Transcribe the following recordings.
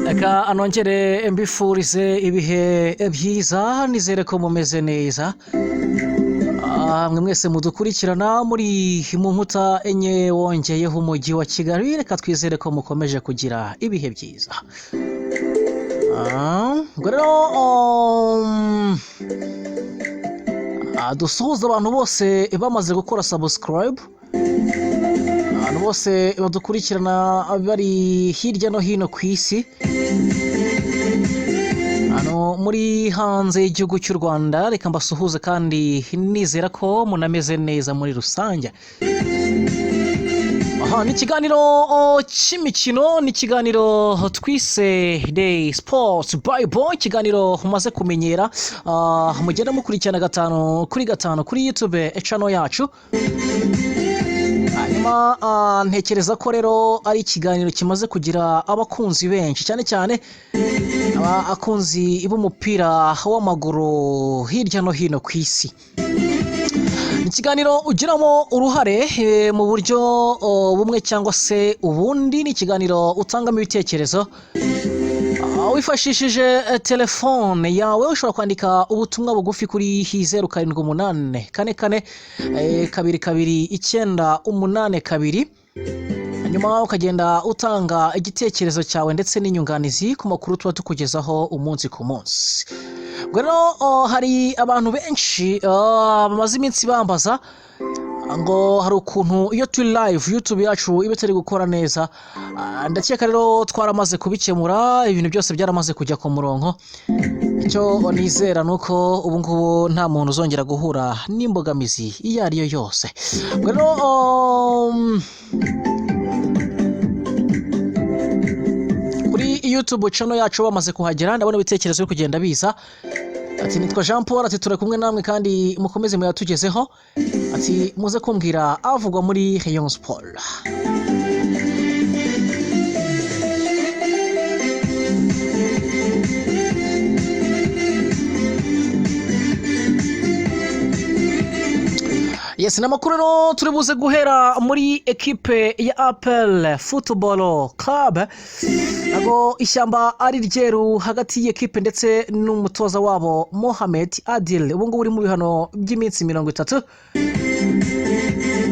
Reka nongere mbifurize ibihe byiza, nizere ko mumeze neza. Mwe mwese mudukurikirana muri mu nkuta enye wongeyeho umujyi wa Kigali, reka twizere ko mukomeje kugira ibihe byiza. Ubwo rero dusuhuze abantu bose bamaze gukora subscribe, abantu bose badukurikirana bari hirya no hino ku isi, hano muri hanze y'igihugu cy'u Rwanda, reka mbasuhuze kandi nizera ko munameze neza muri rusange. Aha ni ikiganiro cy'imikino, ni ikiganiro twise The Sports Bible, ikiganiro mumaze kumenyera, mugenda mukurikirana gatanu kuri gatanu kuri YouTube channel yacu. Hanyuma ntekereza ko rero ari ikiganiro kimaze kugira abakunzi benshi, cyane cyane abakunzi b'umupira w'amaguru hirya no hino ku isi. Ni ikiganiro ugiramo uruhare mu buryo bumwe cyangwa se ubundi, ni ikiganiro utangamo ibitekerezo wifashishije telefone yawe. Ushobora kwandika ubutumwa bugufi kuri 0784 44 22 982, hanyuma ukagenda utanga igitekerezo cyawe ndetse n'inyunganizi ku makuru tuba tukugezaho umunsi ku munsi. Ubwo rero hari abantu benshi bamaze iminsi bambaza ngo hari ukuntu iyo turi live YouTube yacu iba itari gukora neza. Ndakeka rero twaramaze kubikemura, ibintu byose byaramaze kujya ku murongo. Icyo nizera ni uko ubu ngubu nta muntu uzongera guhura n'imbogamizi iyo ari yo yose. Ubwo rero kuri YouTube channel yacu bamaze kuhagera, ndabona ibitekerezo biri kugenda biza. Ati nitwa Jean Paul, ati turi kumwe namwe kandi mukomeze muyatugezeho, ati muze kumbwira avugwa muri Rayon Sport. Yes, ni amakuru rero turi buze guhera muri ekipe ya APR Football Club. Ntabwo ishyamba ari ryeru hagati y'ikipe ndetse n'umutoza wabo Mohamed Adil, ubu ngubu uri mu bihano by'iminsi 30.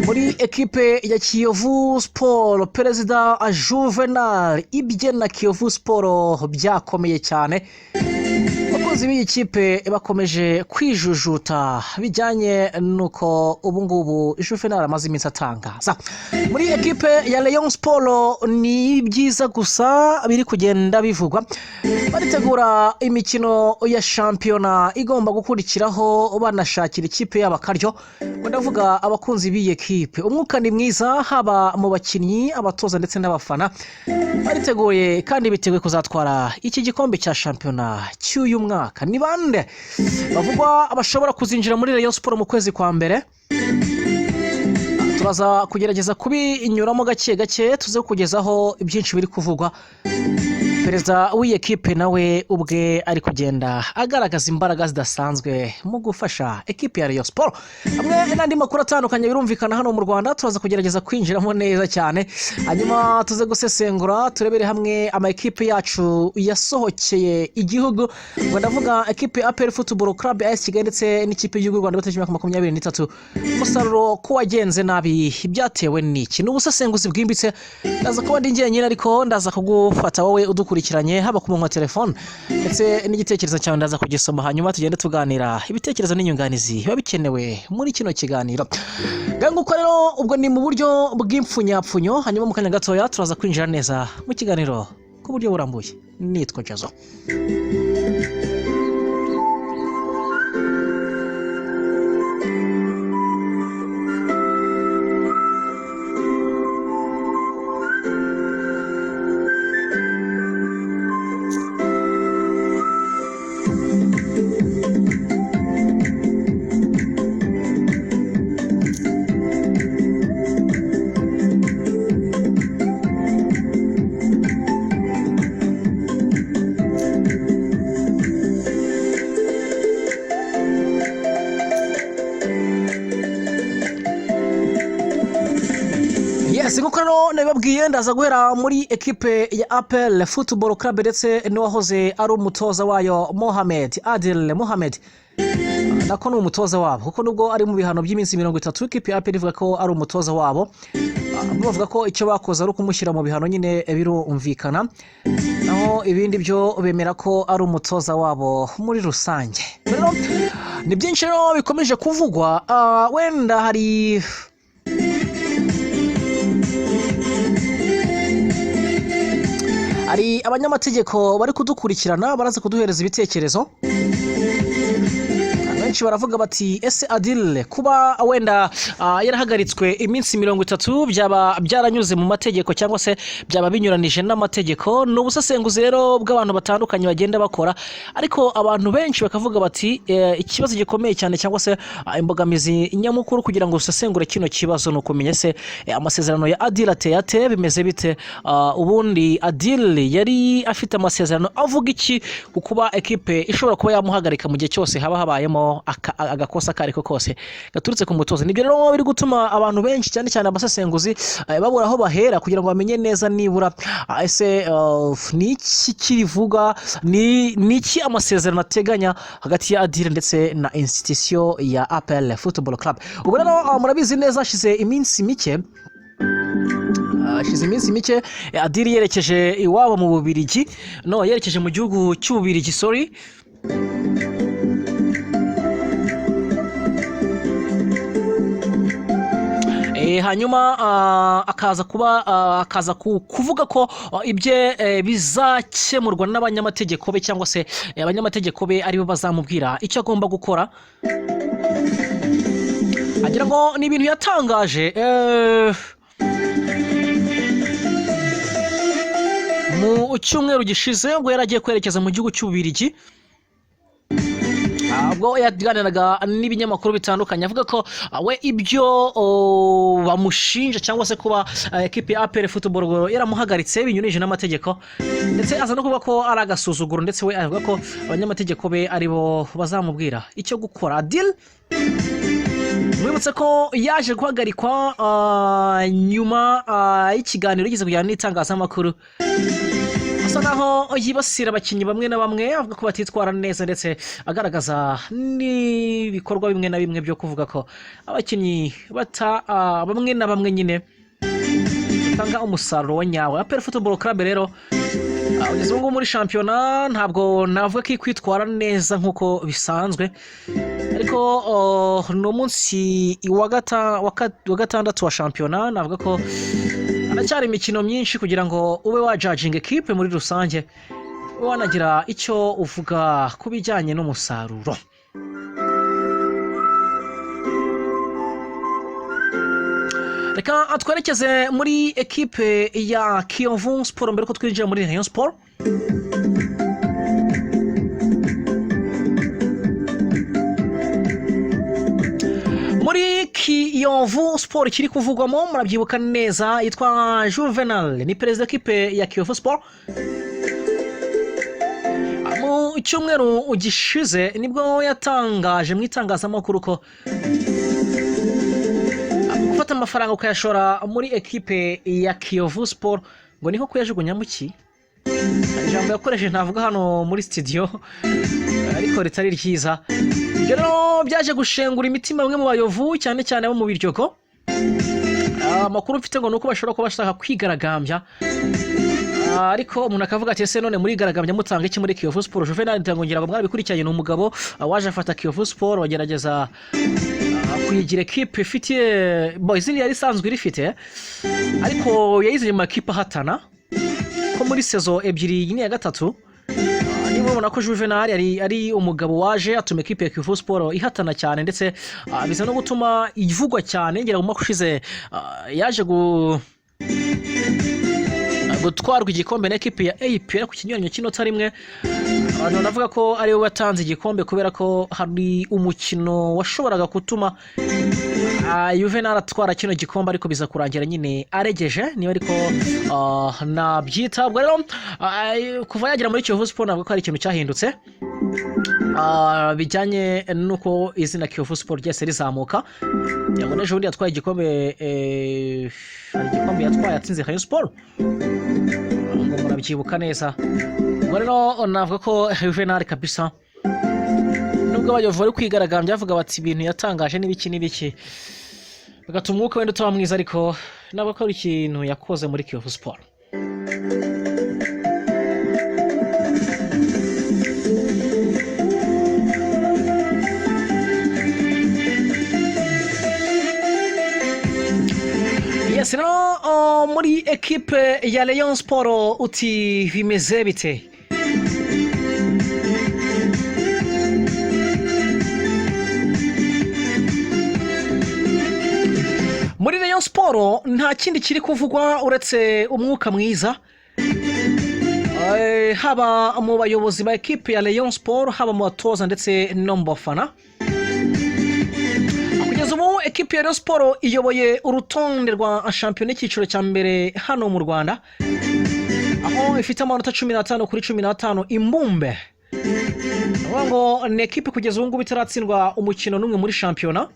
Muri ekipe ya Kiyovu Sport, Perezida Juvenal ibye na Kiyovu Sport byakomeye cyane. Abakunzi b'iyi kipe bakomeje kwijujuta bijyanye n'uko ubu ngubu Juvenal amaze iminsi atangaza. Muri ekipe ya Rayon Sport ni byiza gusa biri kugenda bivugwa, baritegura imikino ya shampiyona igomba gukurikiraho, banashakira ikipe yabo akaryo. Ngo ndavuga abakunzi b'iyi ekipe, umwuka ni mwiza haba mu bakinnyi, abatoza ndetse n'abafana, bariteguye kandi biteguye kuzatwara iki gikombe cya shampiyona cy'uyu mwaka. Ni bande bavugwa bashobora kuzinjira muri Rayon Sport mu kwezi kwa mbere? Turaza kugerageza kubinyuramo gake gake, tuze kugezaho byinshi biri kuvugwa. Perezida w'iyi ekipe nawe ubwe ari kugenda agaragaza imbaraga zidasanzwe mu gufasha ekipe ya Rayon Sport, hamwe n'andi makuru atandukanye birumvikana hano mu Rwanda. Turaza kugerageza kwinjiramo neza cyane, hanyuma tuze gusesengura, turebere hamwe ama ekipe yacu yasohokeye igihugu. Ngo ndavuga ekipe ya APR Football Club, AS Kigali ndetse n'ikipe y'igihugu y'u Rwanda bategereje imyaka 23. Umusaruro ko wagenze nabi byatewe n'iki? Ni ubusesenguzi bwimbitse. Ndaza kuba ndi njyenyine, ariko ndaza kugufata wowe udukurikiranye haba ku murongo wa telefone ndetse n'igitekerezo cyawe ndaza kugisoma, hanyuma tugende tuganira ibitekerezo n'inyunganizi biba bikenewe muri kino kiganiro. Nguko rero ubwo ni mu buryo bw'impfunyapfunyo, hanyuma mu kanya gatoya turaza kwinjira neza mu kiganiro ku buryo burambuye. Nitwa Jazo. Yes, nkuko rero nabibabwiye, ndaza guhera muri ekipe ya APR Football Club ndetse n'uwahoze ari umutoza wayo, Mohamed Adil Mohamed. Nako ni umutoza wabo, kuko nubwo ari mu bihano by'iminsi 30, ikipe ya APR ivuga ko ari umutoza wabo. Bavuga ko icyo bakoze ari ukumushyira mu bihano nyine, birumvikana, naho ibindi byo bemera ko ari umutoza wabo muri rusange. Rero ni byinshi rero bikomeje kuvugwa. Wenda hari abanyamategeko bari kudukurikirana, baraza kuduhereza ibitekerezo. Benshi baravuga bati: "Ese Adil kuba wenda yarahagaritswe iminsi 30 byaba byaranyuze mu mategeko cyangwa se byaba binyuranije n'amategeko?" Ni ubusesenguzi rero bw'abantu batandukanye bagenda bakora, ariko abantu benshi bakavuga bati ikibazo gikomeye cyane cyangwa se imbogamizi nyamukuru kugira ngo usesengure kino kibazo ni ukumenya se amasezerano ya Adil ateye ate, bimeze bite? Ubundi Adil yari afite amasezerano avuga iki ku kuba ekipe ishobora kuba yamuhagarika mu gihe cyose haba habayemo agakosa ako ariko kose gaturutse ku mutoza? Nibyo rero biri gutuma abantu benshi, cyane cyane abasesenguzi, babura aho bahera kugira ngo bamenye neza nibura ese ni iki kirivuga, ni iki amasezerano ateganya hagati ya Adil ndetse na institution ya APR Football Club. Ubu rero murabizi neza, hashize iminsi mike Adil yerekeje iwabo mu Bubiligi, no yerekeje mu gihugu cy'Ububiligi, sorry. Hanyuma akaza kuba akaza kuvuga ko ibye bizakemurwa n'abanyamategeko be, cyangwa se abanyamategeko be aribo bazamubwira icyo agomba gukora. Agira ngo ni ibintu yatangaje mu cyumweru gishize, ubwo yari agiye kwerekeza mu gihugu cy'Ububiligi, ubwo yaganiraga n'ibinyamakuru bitandukanye, avuga ko we ibyo bamushinja cyangwa se kuba ekipi ya APR Football yaramuhagaritse binyuranyije n'amategeko, ndetse aza no kuvuga ko ari agasuzuguro, ndetse we avuga ko abanyamategeko be aribo bazamubwira icyo gukora. Adil, mwibutse ko yaje guhagarikwa nyuma y'ikiganiro yigeze kujyana n'itangazamakuru, asa naho yibasira abakinnyi bamwe na bamwe, avuga ko batitwara neza, ndetse agaragaza n'ibikorwa bimwe na bimwe byo kuvuga ko abakinnyi bata bamwe na bamwe nyine batanga umusaruro wa nyawo. APR Football Club rero kugeza ubu ngubu muri shampiyona ntabwo navuga ko iri kwitwara neza nk'uko bisanzwe, ariko ni umunsi wa gatandatu wa shampiyona. Navuga ko haracyari imikino myinshi kugira ngo ube wajudginga ekipe muri rusange, ube wanagira icyo uvuga ku bijyanye n'umusaruro. Reka twerekeze muri ekipe ya Kiyovu Sport mbere ko twinjira muri Rayon Sport. Muri Kiyovu Sport kiri kuvugwamo, murabyibuka neza, yitwa Juvenal, ni perezida w'ikipe ya Kiyovu Sport. Mu cyumweru gishize nibwo yatangaje mu itangazamakuru ko gufata amafaranga ukayashora muri ekipe ya Kiyovu Sport ngo niho kuyajugunya mu ki. Ijambo yakoresheje ntavuga hano muri studio ariko ritari ryiza. Ibyo rero byaje gushengura imitima bamwe mu bayovu, cyane cyane abo mu Biryogo. Amakuru mfite ngo ni uko bashobora kuba bashaka kwigaragambya. Ariko umuntu akavuga ati: "Ese none murigaragambya mutanga iki muri Kiyovu Sport?" Juvenal ngira ngo mwarabikurikiranye, ni umugabo waje afata Kiyovu Sport, bagerageza kuyigira ekipe ifitiye bo izindi yari isanzwe irifite, ariko yayizanye mu makipe ahatana ko muri saison ebyiri, iyi ni iya gatatu. Niba ubona ko Juvenal ari umugabo waje atuma ekipe ya Kiyovu Sport ihatana cyane, ndetse biza no gutuma ivugwa cyane. Ngira ngo umwaka ushize yaje gutwarwa igikombe na ekipe ya APR ku kinyuranyo cy'inota rimwe. Abantu banavuga ko ariwe watanze igikombe, kubera ko hari umukino washoboraga gutuma Juvenal atwara kino gikombe, ariko biza kurangira nyine aregeje, niba ariko nabyita. Ubwo rero kuva yagera muri Kiyovu Sport ntabwo ko hari ikintu cyahindutse. Bijyanye n'uko izina Kiyovu Sport ryahise rizamuka. Yabona ejo bundi yatwaye igikombe, hari igikombe yatwaye atsinze Rayon Sport, ngo murabyibuka neza. Ubwo rero navuga ko Juvenal kabisa, nubwo abayobozi bari kwigaragambya bavuga bati ibintu yatangaje n'ibiki n'ibiki, bigatuma umwuka wenda utaba mwiza, ariko navuga ko ari ikintu yakoze muri Kiyovu Sport. Yes, rero muri ekipe ya Rayon Sport uti bimeze bite? Muri Rayon Sport nta kindi kiri kuvugwa uretse umwuka mwiza, haba mu bayobozi ba ekipe ya Rayon Sport, haba mu batoza ndetse no mu bafana. Kugeza ubu ekipe ya Rayon Sport iyoboye urutonde rwa shampiyona y'icyiciro cya mbere hano mu Rwanda, aho ifite amanota 15 kuri 15 imbumbe. Ni ukuvuga ngo ni ekipe kugeza ubu ngubu itaratsindwa umukino n'umwe muri shampiyona,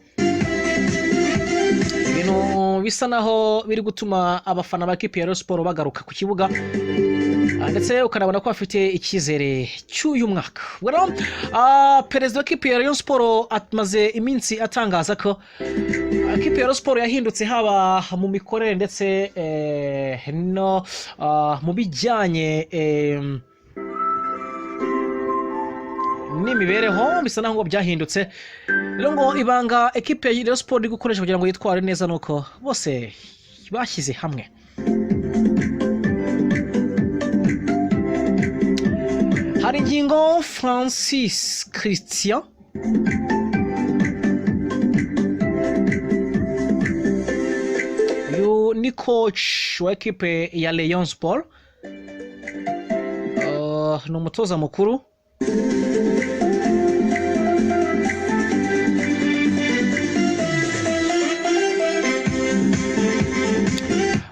ibintu bisa naho biri gutuma abafana ba ekipe ya Rayon Sport bagaruka ku kibuga, ndetse ukanabona ko bafite icyizere cy'uyu mwaka. Ubwo rero perezida wa ekipe ya Rayon Sport amaze iminsi atangaza ko ekipe ya Rayon Sport yahindutse, haba mu mikorere ndetse no mu bijyanye n'imibereho, bisa naho ngo byahindutse. Rero ngo ibanga ekipe ya Rayon Sport iri gukoresha kugira ngo yitware neza nuko bose bashyize hamwe. Hari ingingo Francis Christian, uyu ni coach wa ekipe ya Rayon Sport, ni umutoza mukuru.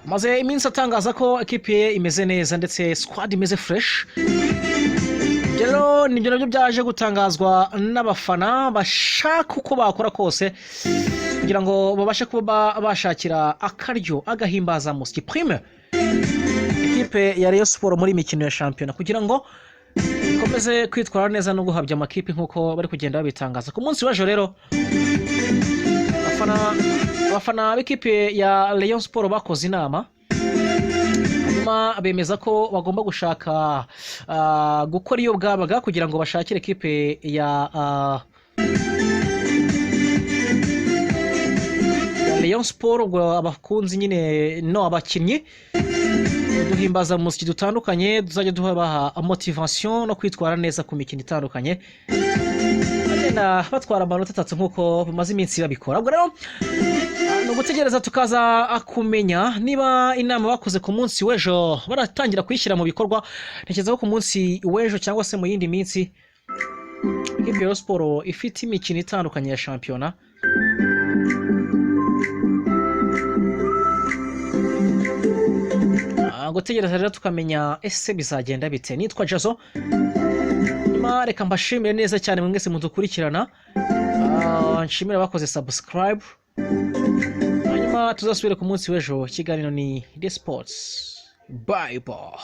Maze iminsi atangaza ko ekipe ye imeze neza ndetse squad imeze fresh. Ibyo rero nibyo nabyo byaje gutangazwa n'abafana bashaka uko bakora kose kugira ngo babashe kuba bashakira akaryo agahimbazamusyi, prime, ekipe ya Rayon Sport muri mikino ya shampiyona, kugira ngo ikomeze kwitwara neza no guhabya amakipe nk'uko bari kugenda babitangaza. Ku munsi w'ejo rero abafana b'ikipe ya Rayon Sport bakoze inama, hanyuma bemeza ko bagomba gushaka gukora iyo bwabaga kugira ngo bashakire ekipe ya Rayon Sport, ubwo abakunzi nyine no abakinnyi, uduhimbazamusyi dutandukanye tuzajya dubaha motivation no kwitwara neza ku mikino itandukanye, bagenda batwara amanota 3 nk'uko bamaze iminsi babikora. Ubwo rero ni ugutegereza tukaza kumenya niba inama bakoze ku munsi w'ejo baratangira kuyishyira mu bikorwa. Ntekereza ko ku munsi w'ejo cyangwa se mu yindi minsi ekipe ya Rayon Sport ifite imikino itandukanye ya shampiyona. Gutegereza rero tukamenya ese bizagenda bite. Nitwa Jazo, nyuma reka mbashimire neza cyane mwese mudukurikirana. Nshimire abakoze subscribe, hanyuma tuzasubire ku munsi w'ejo. Ikiganiro ni The Sports. Bye bye.